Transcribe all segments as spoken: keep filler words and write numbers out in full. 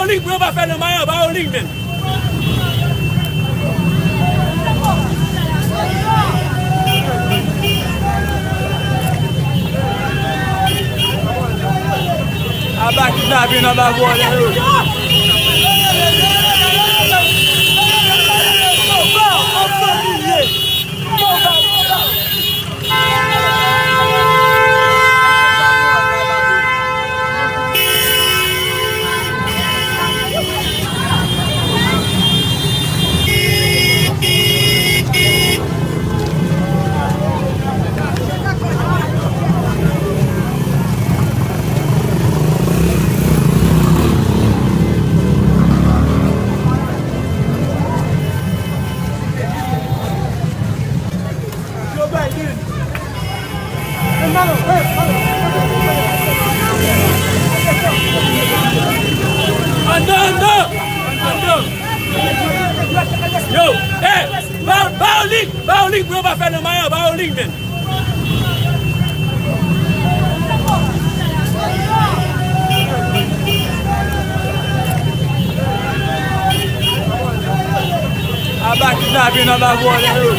Lig pou yo pa fè nan Mayan, ba yo lig menm. Aba kidnapin, aba vòlè yo. Andan, andan! Andan! Yo, eh, ba, ba yo lig, ba yo lig pou yo pa fè nan Mayan, ba yo lig menm. Aba kidnapin, aba vòlè yo.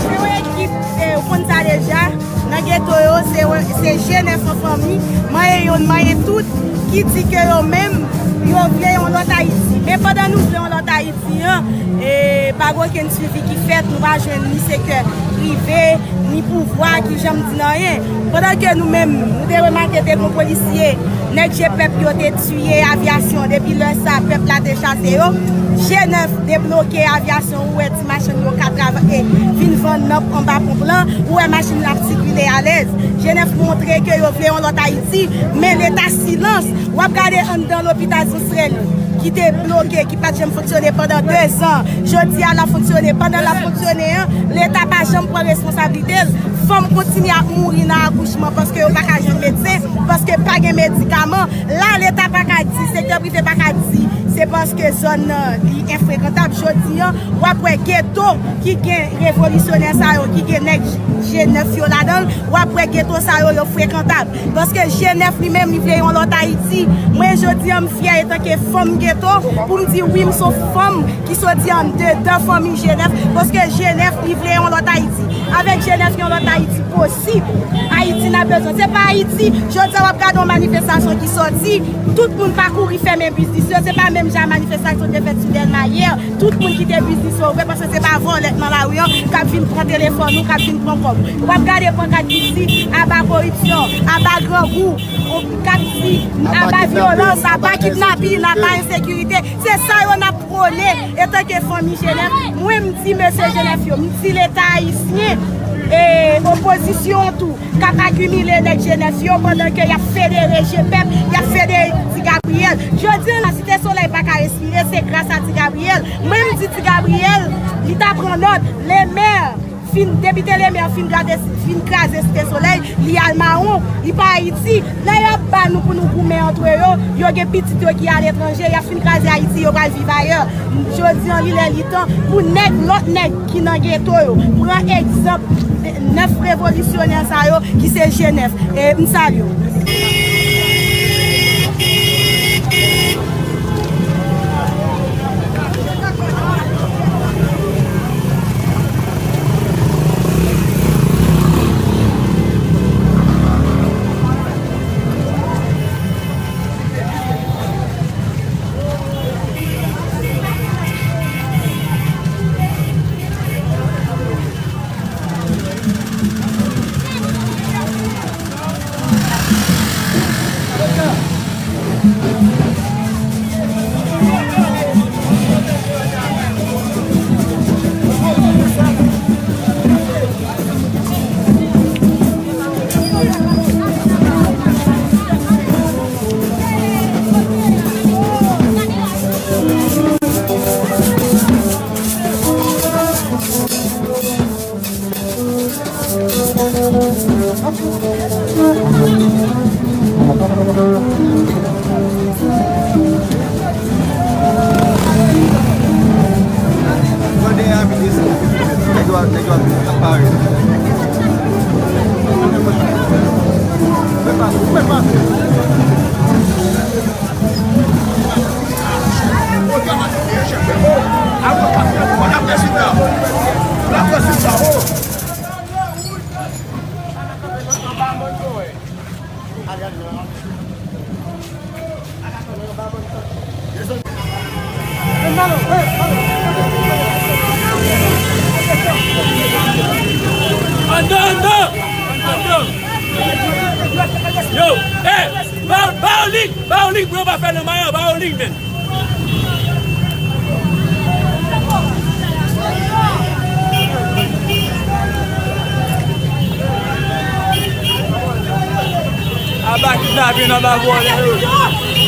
Se yon ekip, eh, ou konn sa deja. Nan geto yo, se, se G nèf an fanmi, manyen yonn, manyen tout, ki di ke yo menm, yo vle yon lòt Ayiti. Men pandan nou vle yon lòt Ayiti an, e, pa gen okenn swivi ki fèt, nou pa jwenn ni sektè prive, ni pouvwa ki janm di n anyen. Pandan ke nou menm, nou te remake te gen polisye, nèg G pèp yo te tiye avyasyon, depi lè sa, pèp la te chase yo, G nèf debloke avyasyon, ou wè ti machann yo ka travay, vin vann nan anba ponp lan, ou wè machin la ap sikile alèz. G nèf montre ke yo vle yon lòt Ayiti, men Leta silans. W ap gade anndan lopital Sesrèl ki te bloke, ki pa t janm fonksyone pandan dezan. Jodi a, l ap fonksyone. Pandan l ap fonksyone an, Leta pa janm pran responsablite l. Fanm kontinye ap mouri nan akouchman paske yo pa ka jwenn medsen, paske pa gen medikaman. La, Leta pa ka di, sektè prive pa ka di, se paske zòn nan, li enfrekantab. Jodi an, w ap wè geto ki gen revolisyonè sa yo, ki gen nèg G nèf yo ladan l, w ap wè geto sa yo, yo frekantab. Paske G nèf li menm, li vle yon lòt Ayiti. Mwen, jodi an, m fyè etanke fanm geto, pou m di wi, m se yon fanm ki soti andedan fanmi G nèf, paske G nèf, li vle yon lòt Ayiti. Avèk G nèf, yon lòt Ayiti posib. Ayiti n ap bezwen. Se pa Ayiti, jodi a w ap gade yon manifestasyon ki sòti, tout moun pa kouri fèmen biznis yo, se pa menm jan manifestasyon te fèt sou Dèlma yè, tout moun kite biznis yo ouvè, paske se pa vòlè k nan lari an k ap vin pran telefòn ou, k ap vin pran kòb. W ap gade pankat ki di, aba koripsyon, aba grangou, k ap di, aba vyolans, aba kidnapin, aba ensekirite. Se sa yo n ap pwone etanke fanmi G nèf. Mwen, m di mesye G nèf yo, m di Leta ayisyen, e opozisyon an tou, k ap akimile nèg G nèf yo pandan ke y ap federe G pèp, y ap federe Ti Gabriyèl. Jodi a, Site Solèy pa ka respire, se gras a Ti Gabriyèl. Mwen, m di Ti Gabriyèl, li ta pran nòt. Lemè fin, depite Lemè fin kraze, fin kraze Site Solèy, li al mawon, li pa Ayiti. Lè y ap ba nou pou nou goumen antre yo, yo gen pitit yo ki aletranje, y ap fin kraze Ayiti, yo pral viv ayè. Jodi an, li lè li tan pou nèg, lòt nèg ki nan geto yo, pran egzanp nèf revolisyonè sa yo ki se G nèf. E m salye w. Andan, andan! Andan! Yo! Ey! Ba, ba yo lig! Ba yo lig pou yo pa fè nan mayo! Ba yo lig, men! Aba kidnapin, aba vòlè yo.